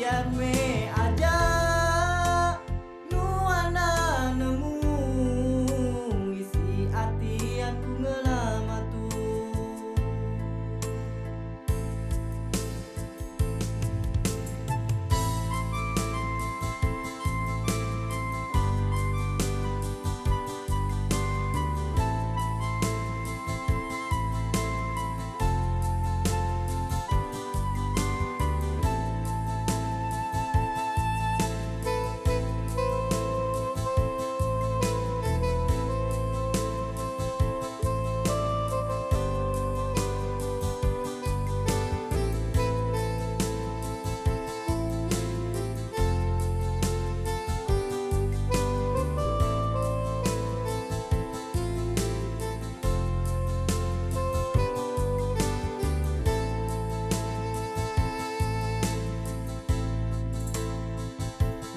Biar meh aja nuan enda nemu isi ati aku ngelama tu.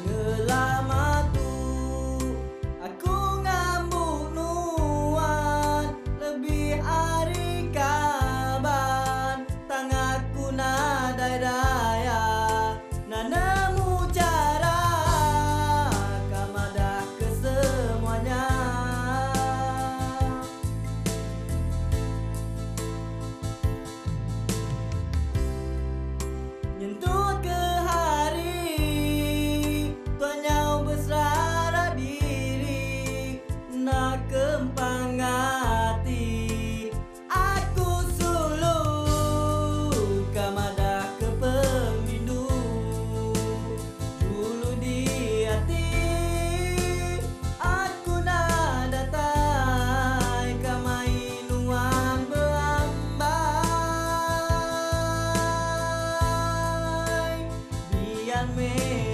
Ngelama tu aku ngambu nuan lebih ari kaban tang aku nadai daya enda nemu chara ka madah ke semua nya. Nyentuk ke hari tua nyau beserara diri enda kempang ati aku sulu ka madah ke pengerindu dulu di ati aku enda datai ka mai nuan beambai. Biar meh.